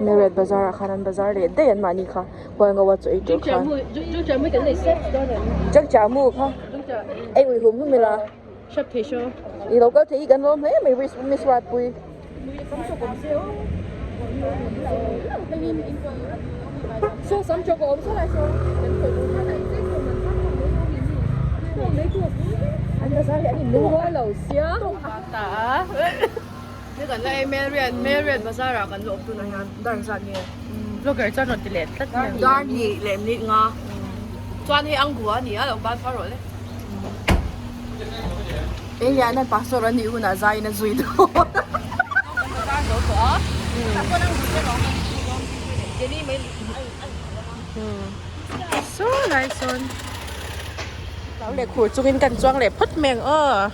Marriott bazar ah khan an bazar leh daih an mahni kha hualngo a chaw ei tur khan jangchamu kha ei ui hum hum ila i lo kal thei hi kan lawm hle mai miss Ruatpui. An bazar hi an in lungrual lo sia. Ni kan la ei Marian Marian bazar ah kan la awm tunah hian dar zat nge vlogger chuan rawn ti leh tlat mai dar hnih leh minute nga chuan hei ang bua a ni a lo ban phar rawh le Eng lian an pastor an nih hunah zaiin a zui dawn bazar zo tawh a tah pawh ang bul te rawng kan Jenny mai saw lai sawn lo leh khur chungin kan chuang leh phawt mai ang aw.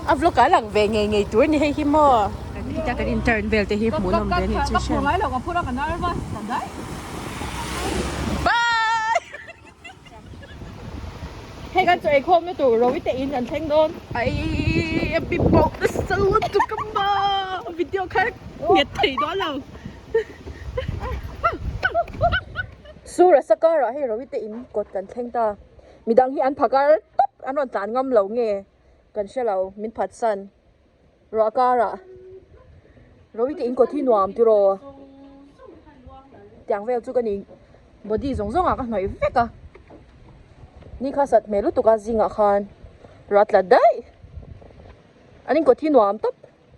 A vlog ah lang ve ngei ngei tur a ni hei hi maw heta kan intern vel te hi hmuhnawm ve a nih chu hriat bye hei kan chaw eikhawm na tur ro te in an thleng dawn ai a bi pawh nasa lutuk a maw video kha nghet thei dawn lo. Sura sakar ah hei ro te in kawt kan thleng ta. Midang hi an phakar tawp an rawn tlan ngam lo nge kan hre lo min phatsan ruah karah Rawite in kawt hi nuam tiraw tiang vel chu ka ni body zawng zawng ah ka hnawih vek a ni kha sat hmel lutuk a zingah khan ruah tla daih an in kawt hi nuam tawp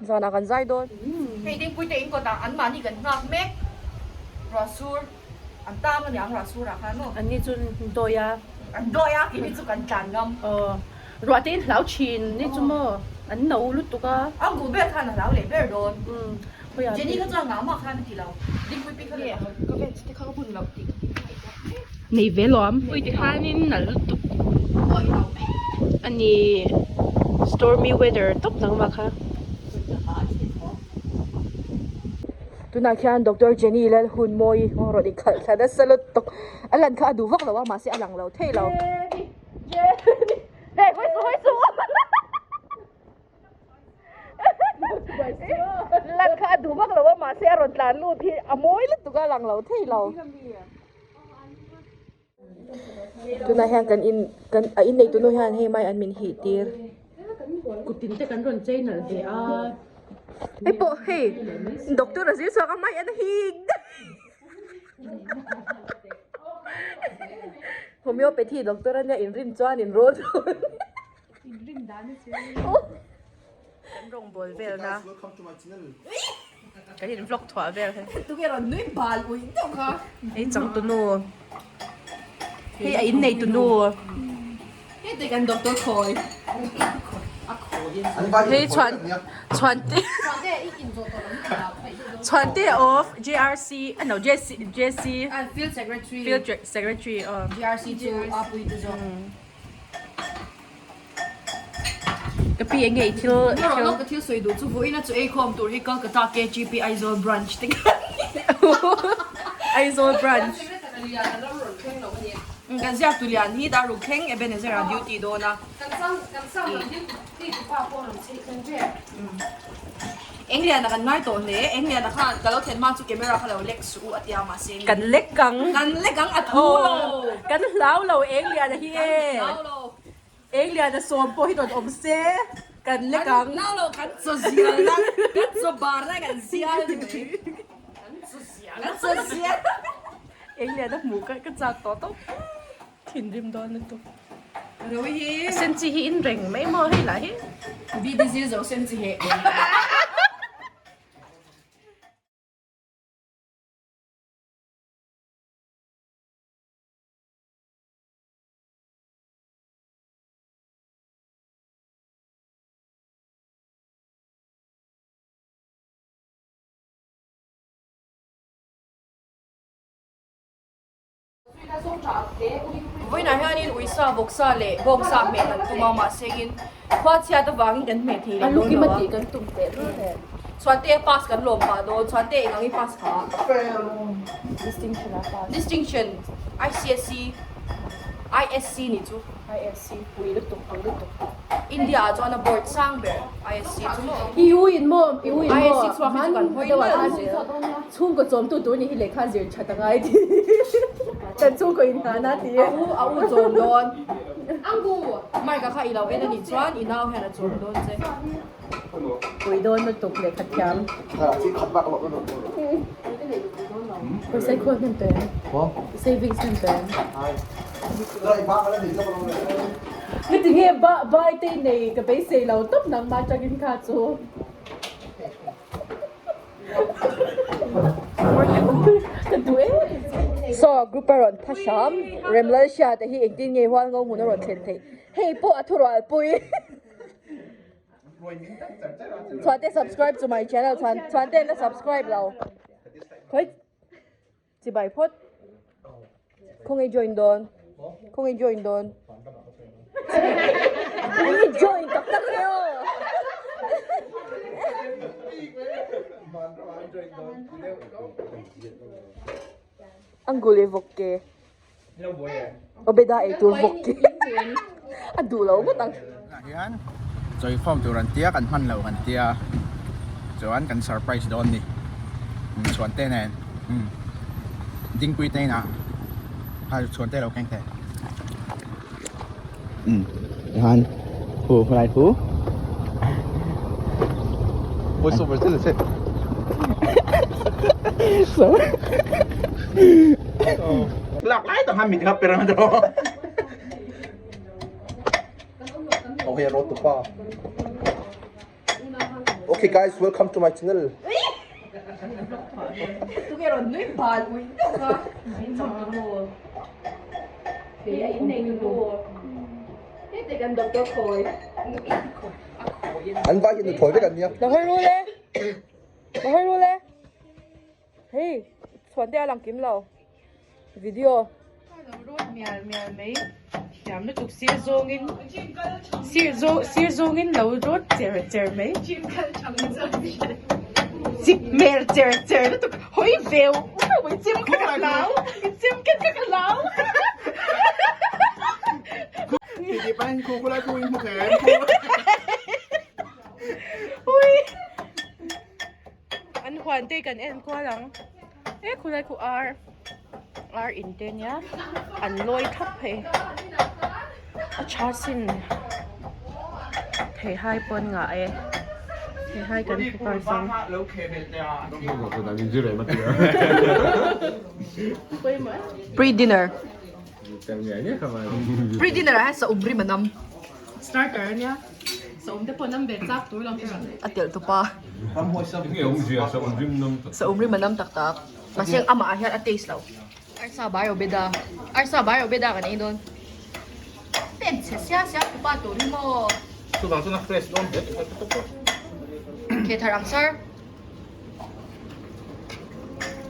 zanah kan zai dawn. Hei dingpui te in kawtah an mahni kan nghak mek ruah sur an tang a niang ruah surah khan maw. An ni chu dawi a. An dawi a keini chu kan tlan ngam. Aw ruah te in hlau thin ni chu maw an no lutuk a. A guh ber khan a hlau leh ber dawn. Jenny kha chuan ngah mah khan a ti lo dingpui pi kha leh ka veng te kha ka bun loh tih ka ngaihtuah mek. Nei ve lawm. Ui ti khanin nalh lutuk a ni stormy weather tawp nangmah kha. Tunah khian Doctor Jenny Lalhunmawii rawn inkhalh thla nasa lutuk a lan kha a duh vak lo a mahse a lang lo thei lo. Jenny Jenny hei hawi suh hawi suh. Lan kha a duh vak lo a mahse a rawn tlan lut hi a mawi lutuk a lang lo thei lo. Tunah hian kan in kan a innei tunu hian hei mai an min hih tir. Kutin te kan rawn chei nalh ve a. Hei pawh hei doctor a zir chhuak a mai an hik daih. Homeopathy doctor ania inrin chuan in rawn. Inrin dan a chu. Kan rawngbawl vel na. Kan in vlog thuah vel he. Tunge rawn nui bal ui deuh kha. Hei chang tu nu. Hei a in nei tu nu. Hei te kan doctor khawi. Hei chhuan chhuan te. Chhuan te of JRC ano JC JC Field secretary. Field secretary aw. JRC chu a pui tu zawk. Ka pi enge i thil i thil. Ka thil sawi duh chu vawiin a chu ei khawm tur hi Kolkata KGP Aizawl branch te kha Aizawl branch. Kan ziak tu lian hi dar ruk thleng Ebenezer ah duty dawn a. Eng lian a kan ngai tawh hle, eng lian a khan ka lo thlen hma chu camera kha lo lek suh u a tia mahse Kan lek ang. Kan lek ang a thu lo. Kan hlau lo eng lian a hi e. Kan hlau lo. Eng lian a sawm pawh hi rawn awm se kan lek ang. Kan hlau lo kan chaw zial na kan chaw bar na kan zial ni mai. Kan chaw zial. Kan chaw zial. Eng lian a hmuh ka ka chak tawh tawp. Thinrim dawn lutuk. Rui hi. A sen chi hi in reng mai maw hei lah hi. BDZ zo sen chi heh. Vawiinah hianin uisa, vawksa leh bawngsa hmeh kan tum a, mahse in khua chhiat avangin kan hmeh thei leh dawn lo a. Chhuante pass kan lawm pah dawn, chhuante eng angin pass kha? Distinction ICSE ISC nih chu. ISC pui lutuk ang lutuk. India ah chuan a board sang ber ISC chu maw? I u in maw i u in maw ISC chhuak hi chu kan hawi nalh zel. Chhungkaw chawmtu tur nih hi lehkha zir that a ngai ti kan chhungkaw in hna na ti A u a u chawm dawn. Mark a kha i lo en a nih chuan i nau hian a chawm dawn che. Pui dawn lutuk lehkha thiam. Pawisa i khawl hnem tawh em? Savings hnem tawh em? Heti nge bai te nei ka beisei lo tawp nangmah atangin kha chu. Ka duh em em. Saw group a rawn pha hram Remlalhria te hi engtin nge hual ngo hmun a rawn thlen theih hei pawh a thurualpui. Chhuante subscribe to my channel chuan chhuante na subscribe lo khoi chibai phawt khawnge join dawn khawnge join dawn khawnge join tak tak e aw Angul e vawk ke. Obeda ei tur bawk khi a duh lo ngawt ang. Tunah hian chawi khawm tur an tia kan hman lo kan tia chuan kan surprise dawn ni chhuante nen dingpui te inah ha chhuante lo keng thei tihan hu helai hu Voice over zel che. So. Lak lai tak han min kha per ang do. Okay, road to pa. Okay guys, welcome to my channel. Tu ke rawn nui bal ui deuh a. An vai hian nuthawi vek an nia. Lo hawi rul e. Lo hawi rul e. Hei, chhuan te a lang kim lo. Video. Lo rawt mial mial mai thiam lutuk sir zawngin sir zawng sir zawngin lo rawt cher cher mai chip hmel cher cher lutuk hawi veu hawi chim kha ka hlau chim kha ka hlau. Ti pahin khu khulai khu in hmu thei em Ui An huan te kan en kual ang e khulai khu ar ar in te nia an lawi thap phei a tha sin theihai pawn ngah e theihai kan focus ang. Pre dinner Pre dinner ah hian sa um rim a nam. Starter a nia. Sa um te pawh nam ve chak tur lo A telh tawp a. Sa um rim a nam tak tak. Mahse amah ah hian a taste lo. Arsa bai obeda. Arsa bai obeda kan ei dawn. Pen chhe sia sia pupa tur hi maw. Chuvang chuan a fresh dawn hle tih ka hre tawp. Ke thar ang sir.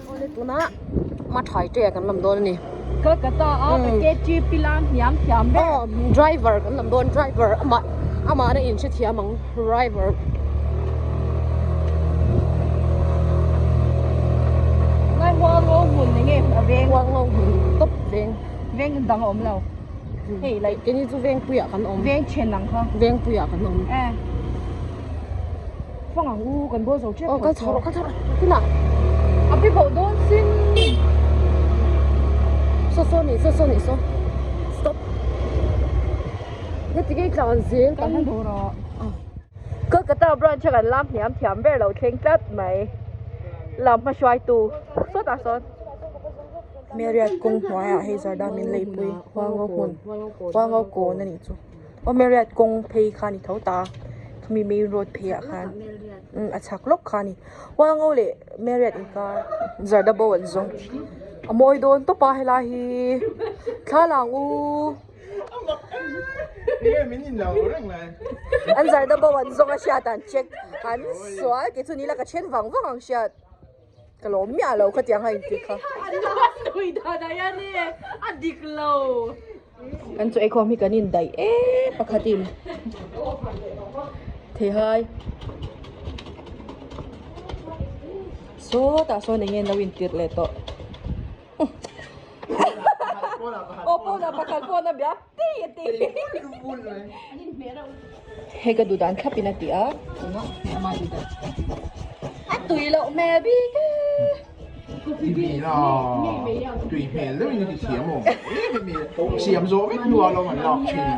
Awle tuna ma thai te kan lam dawn a ni. Kolkata a ka KTP lam hniam thiam ber. Aw driver kan lam dawn driver amah amah na in hre thiam ang driver. Ngai huang ngo hmun enge a veng. Huang ngo hmun tawp veng. Veng dang a awm lo. Hei like keni chu veng puiah kan awm. Veng then ang kha. Veng puiah kan awm. Eh. Fang ang u kan bawl zo tep. Aw kal chho rawh kal chho rawh. Tunah. A pi boh dawn sin. Saw saw ni saw saw ni saw. Stop. Heti kei tlan zel kan han duh rawh. Kolkata branch a kan lam hniam thiam ber lo thleng tlat mai. Lam hmahruaitu sawtah sawn. Marriott kawng hnuaiah hei zarda min leipui huango hmun huango kawn a nih chu aw Marriott kawng phei kha a ni tho ta khami main road phei ah khan umm a chhak lawk kha a ni huango leh Marriott inkar zarda bo an zawng a mawi dawn tawp a helai hi thla la ang u an zarda bo an zawng a hriat an check an sual kei chu ni la ka then vang vang ang hriat. Ka lawm miah lo khatiang a inti kha. Kan chu eikhawm hi kan indaih em pakhatin theihai sawtah sawn eng nge an lo intirh leh tawh aw pawnah pakhat pawn a bia tei a te. ti. Hei ka duh dan thlap in a ti a. A tui loh hmel bik e. Tui hmel deuh in a ti thiam awm siam zawh vek hnuah lawm an lak thin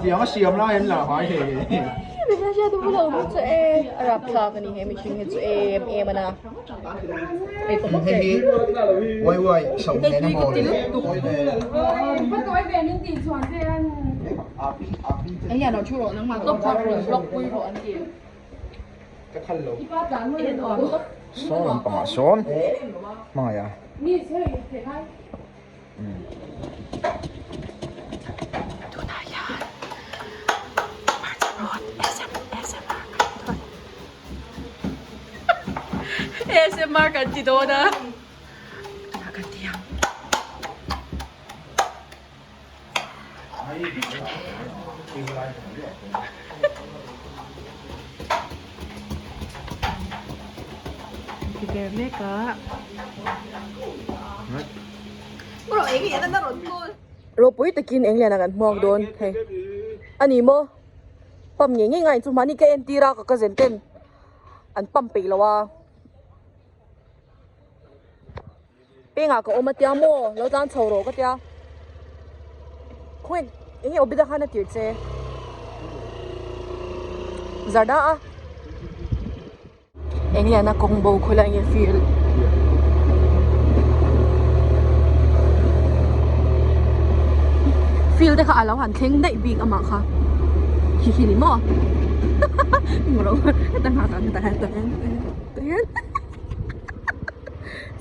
tiang a siam lai an la ngai hei. A rapthlak a ni he mihring hi chu em em a na. Hei hi uai uai so nen a maw le. Ka khal lo. Saw lampangah sawn hmangaih a. Tunah hian hmarcha rawt ASMR kan ti dawn. ASMR kan ti dawn a. Tunah kan ti ang. Ti ber mek a. Ropui takin eng lian ah kan hmuak dawn hei a ni maw pump ngei ngei ngaiin chu mahni ka entir a ka cousin ten an pump peih lo a. Pengah ka awm a tia maw lo tlan chho rawh ka tia khawnge eng nge Obida khan a tir che Zarda a eng lian a kawng bo khawlai nge field field te kha a lo han thleng daih bik amah kha hi hi ni maw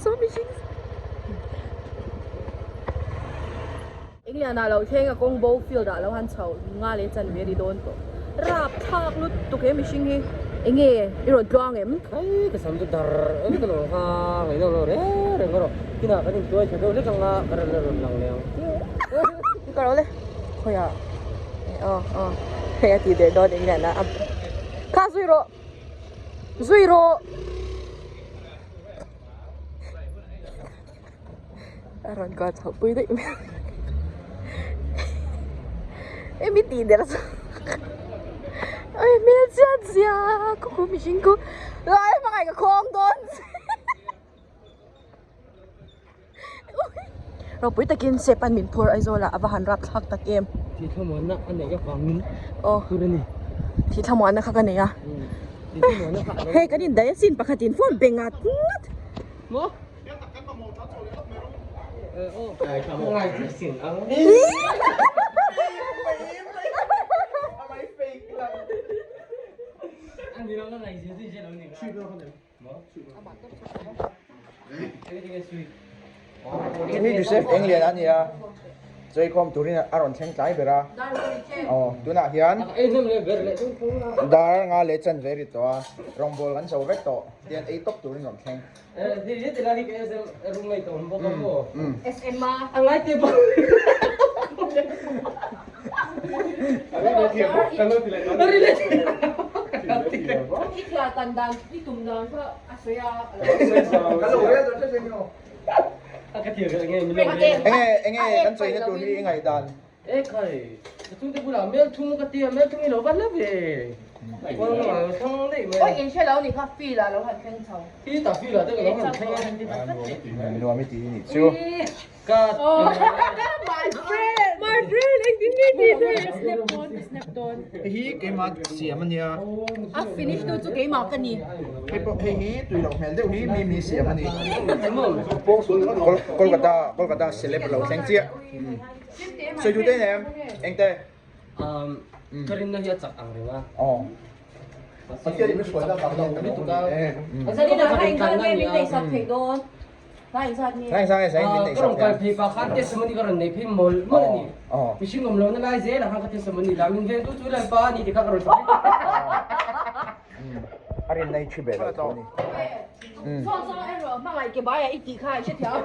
Saw mihring Englian ah lo thleng a kawng bo field ah lo han chho nga leh chan ve a ni dawn tawh rap thlak lutuk he mihring hi enge i rawn tluang em? Kai ka sam chu dar ka lo ha ngaih deuh lo reng reng erawh kinah kan intuai tha deuh lek anga ka rawn la rawn lang leh ang Ka ro le khawiah aw aw hei a tih der dawn Englian ah kha zui rawh zui rawh. A rawn kuah chhoh pui daih mai emi tih der chu oi hmel chiat zia ka khu mihring khu lai hmangaih ka khawng dawn ropui takin step an min phur Aizawl ah a va han rapthlak tak em Thih thlamuanna a neih avangin aw tur a ni. Thih thlamuanna kha ka nei a. Hei kan indaih asin pakhatin phone pe ngat ngat. Maw? Hei Joseph Englian a nia, Chawikawm turin a rawn thleng tlai ber a, aw tunah hian dar nga leh chan ve ri tawh a, rawngbâwl kan zo vek tawh tian ei tawp turin rawn thleng. Enge enge kan chawina tur hi i ngaihdan? E khai, ka chhungte bulah mel thum ka tia, mel thum i lo va hlauh ve. Kawng thlang daih mai. Oi in hre lo ni kha feel ah lo han thleng chho. Hi ta feel ah te ka lo han thleng a. Nuam i ti ni chu. Ka My friend, my friend engtin nge tih theih? Snap dawn, snap dawn. Hei hi keimah siam a nia. A finish tu chu keimah ka ni. Hei pawh hei hi tui loh hmel deuh hi mi mi siam a ni. Kolkata Kolkata celeb lo thleng chiah. Sawi duh te em? Engte? Um, ka rinna hi a chak ang reng a. Aw. Pathian in min hruai tak ang hian ka lawm a ni. Zanina kha engzat nge min neih sak theih dawn? Hla engzat nge? Hla engzat nge Zanin min neih sak theih? Ka rawn kal phei pa khan testimony ka rawn nei phei mawl mawl a ni. Mihring awm lohna lai zel ah khan ka testimony la min veng tu chu Lalpa a ni ti kha ka rawn sawi. A rinna hi thi ve lo tho a ni. Saw saw erawh hmangaih ke baiah i tih kha i hrethiam.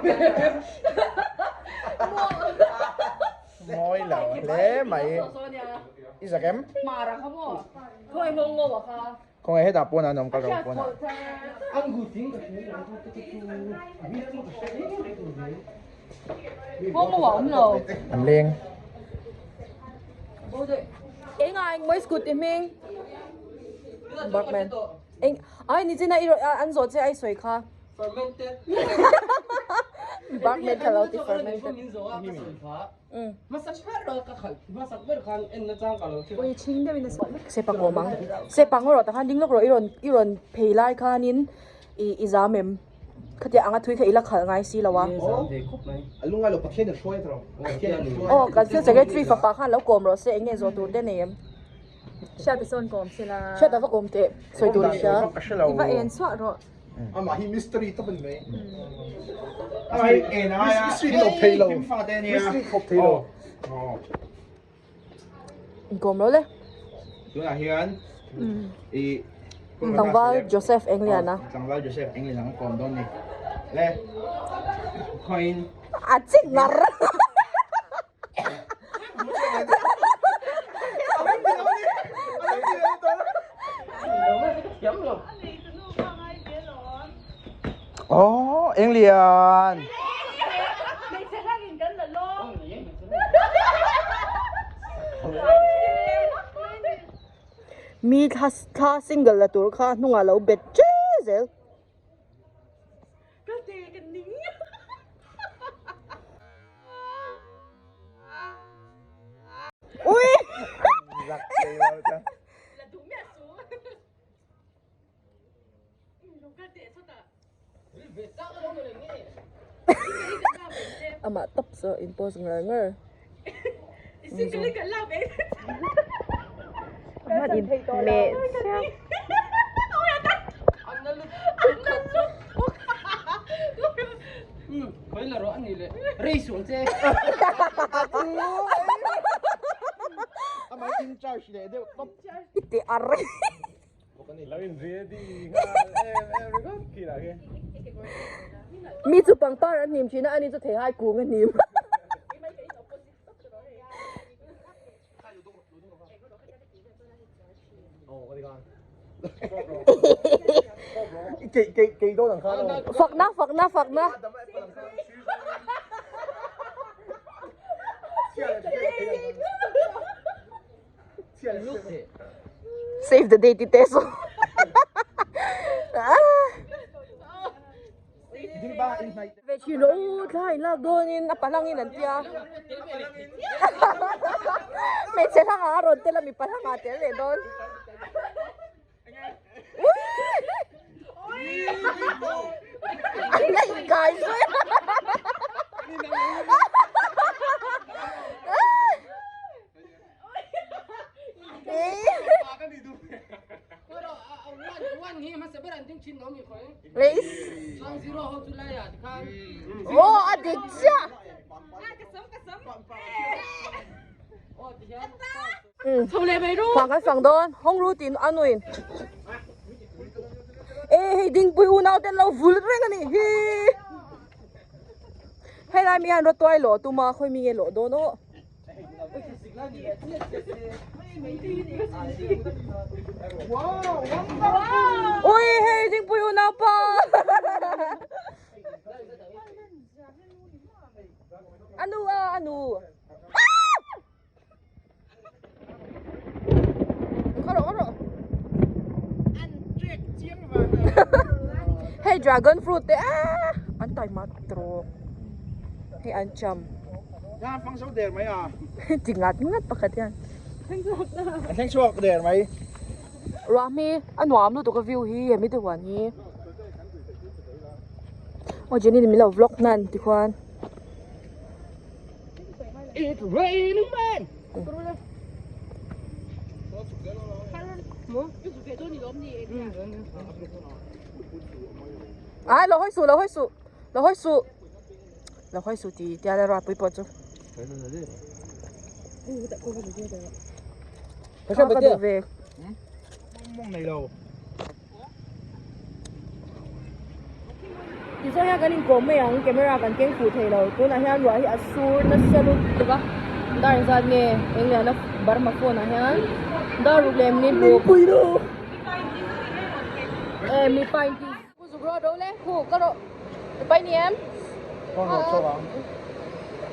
Mawi lo hle mai. I zak em? Mara kha maw? Khawngaih nghawng ngaw a kha. Khawngaih hetah pawn an awm ka ro pawn ah. Nghawng ngaw a awm lo. An leng. Eng a eng mawi scooty hming? Barkman. Eng ai ni china i an zawh che ai sawi kha. Fermented. Barkman kha lo ti fermented. Sepa kawm ang. Sepa ngaw rawh takhan ding lawk rawh i rawn i rawn phei lai khanin i i zam em? Khatia anga thui kha i la khalh ngai si lo a. Aw kan field secretary fapa khan lo kawm rawh se eng nge zawh tur te nei em? Hriata sawn kawm se la. Hriata va kawm teh sawi tur i hria. I va en chhuah rawh. Amah hi mystery tawp a ni mai. Mystery tawp thei lo. Mystery tawp thei lo. Inkawm lo le. Tunah hian i Tlangval Joseph Engliana. Tlangval Joseph Engliana kan kawm dawn ni. Le khawiin A chik ngar. Oh, Englian. Mi thla thla single la tur kha hnungah lo bet che zel. Ui! Amah tawp chu in post ngar ngar. Mi chu pangpar an hnim thin a, ani chu theihai kung a hnim. Fakna fakna fakna. Save the date ti te so. Ve thin rawh u thla in lak dawnin a pahlangin an tia. Hmeichhe hlangah a rawn tel a mipa hlangah a tel leh dawn. An la inkai zui. Oh, a dik chiah. Fang kan fang dawn, hawng ru tin a nuin. E hei dingpui unau ten lo vul reng a nih hi. Hei lai mi hian rawtuai lawh tum a, khawi mi nge lawh dawn aw. Ui hei dingpui unau pa. Anu a anu. Hei dragon fruit te ah an taima trawk hei an cham ti ngat ngat pakhat hian an thleng chhuak der mai ruah hmi a nuam lutuk a view hi hemi te huan hi aw Jenny nen min lo vlog hnan tikhuan. It's raining man. Ai lo hawi suh lo hawi suh lo hawi suh lo hawi suh ti tia la ruatpui pawh chu ka duh ve Tichuan hian kan inkawm mai ang camera kan keng fuh thei lo tunah hian ruah hi a sur nasa lutuk a dar engzat nge eng lian a Burma phone ah hian dar ruk leh minute ruk e mipa in ti zuk rawh ro le khu ka rawh mipa i ni em.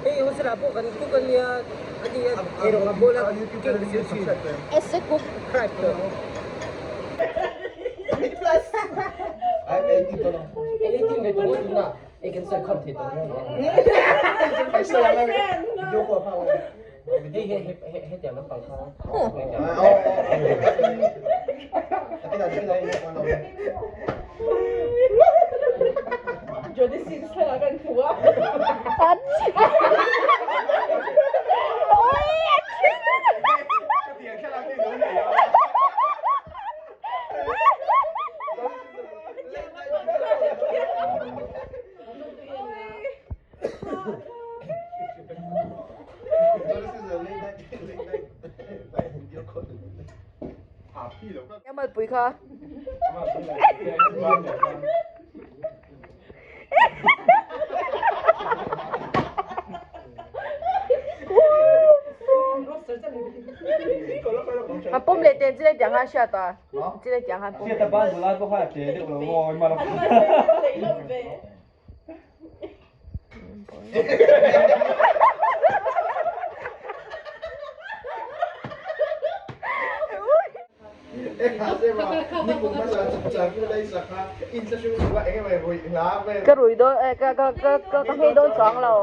Hei hostel ah pawh kan cook ania a ni a eirawng a bawl a cake ka siam thin. Ese cook. Subscribe tawh. Eighteen ve tawh ngawt tunah ei kan sawi khawm thei tawh ngawt ang. Hei hei hei hetiang lampang kha. Malpui kha. A pawm leh ten chile tiang khan hriat a chile tiang khan pawm leh. Ka rui dawn eh ka ka ka ka nghei dawn chuang lo.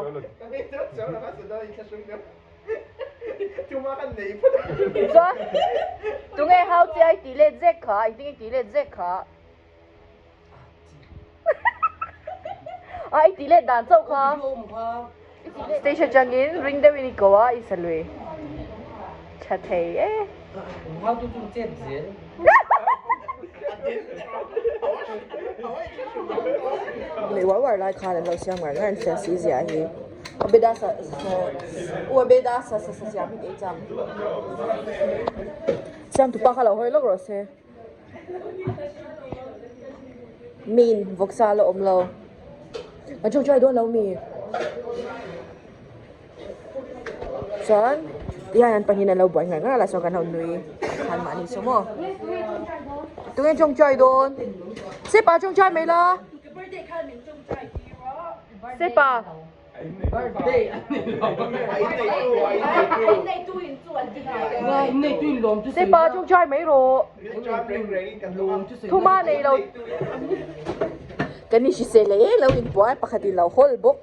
Chuan tunge hau che ai tih let zek kha engtin nge tih let zek kha. A i tih let dan chauh kha. Station atangin ring deuhin i ko a i sa lui tha thei e. How to chu chet zel. Lei uar uar lai khan an lo siam ngar ngar an fel si zia hi. Obeda sa sa u Obeda sa sa sa siam hi kei chang. Siam tupa kha lo hawi lawk rawh se. Min vawksa la awm lo. Kan tawngtai dawn lo mi? Chuan tihian an pahnihin an lo buai ngar ngar a la chuan kan lo nui khan mahni chu maw. Tunge tawngtai dawn? Sepa tawngtai mai la. Sepa. Sepa tawngtai mai rawh. Thuma nei lo. Kan in hrisel leh eng lo in puai pakhat in lo hawl bawk.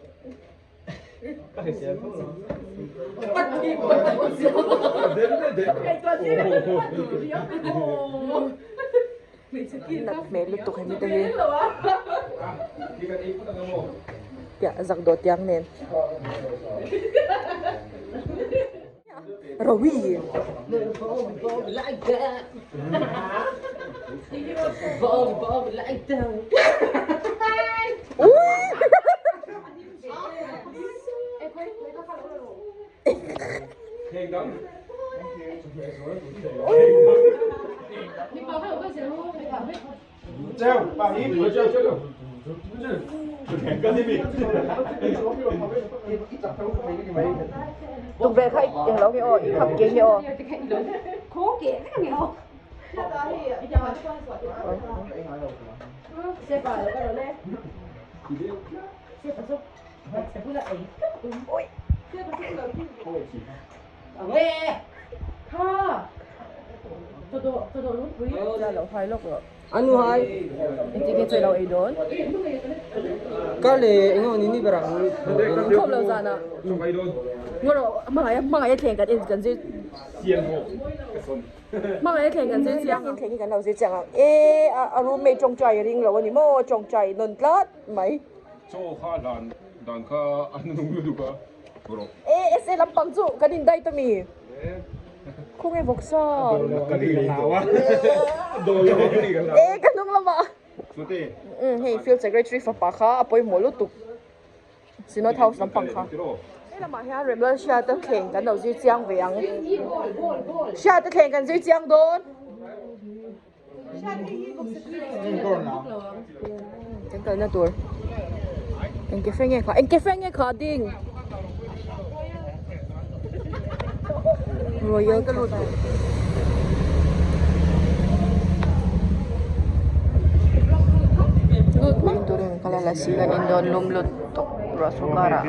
Nat hmel lutuk hemi te hi piah zak dawt tiang nen Rawi Tukverh kha eng lo nge aw i khap ke nge aw. Anu hai. Engtin nge chawi lo ei dawn? Kar le eng emaw ni ni ber ang. Khawm lo zan ah. Ngaw hmangaih hmangaih a thleng kan en kan zir. Hmangaih a thleng kan zir chiang ang. Thleng hi kan lo zir chiang ang. E a roommate tawngtai a ring lo a ni maw tawngtai nawn tlat mai. Chaw kha dan dan kha a hnung lutuk a rawh. E SA lampang chu kan in dai ta mi. Khawnge vawk sa. E ka hnung lamah. Um hei field secretary fapa kha a pawimawh lutuk. Synod house lampang kha. He lamah hian Remlal Hriata thleng kan lo zir chiang ve ang. Hriata thleng kan zir chiang dawn. Kan kalna tur eng cafe nge kha eng cafe nge kha ding Royal ka lut lut mai turin ka la la si kan in dawn lum lut tawp ruah sawrkar ah.